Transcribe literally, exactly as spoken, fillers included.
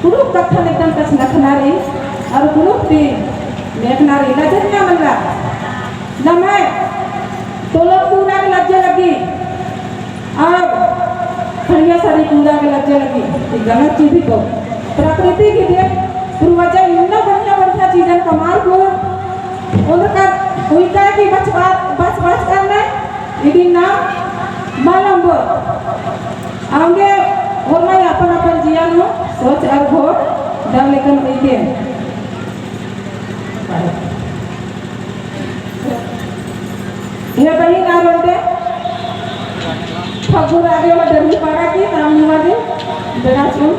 कुँड़ुख़ कत्थन एकदम कछनखना रई, अरा कुँड़ुख़ ती मेख़ना रई, लजनिया मल्ला। नम्है तोलम कूड़ा गे लज्जा लग्गी, अरा खड़िया साड़ी कूड़ा गे लज्जा लग्गी, ई गलत चीज ही तो। प्रकृति की देन, पूर्वजा इन्ना बढ़िया बढ़िया चीजन कमाल को, उनका उइका की बच, बच, बच करना, इदिन नाम मल अम्बोर। औंगे होरमर अपन अपन जिया नू सोच अरा घोर दव लेकन उइके। ये बहिन आर ओन्टे फगुर आगे मा डरमी पाड़ा की नाम हुआ दे, बेड़ा चुन।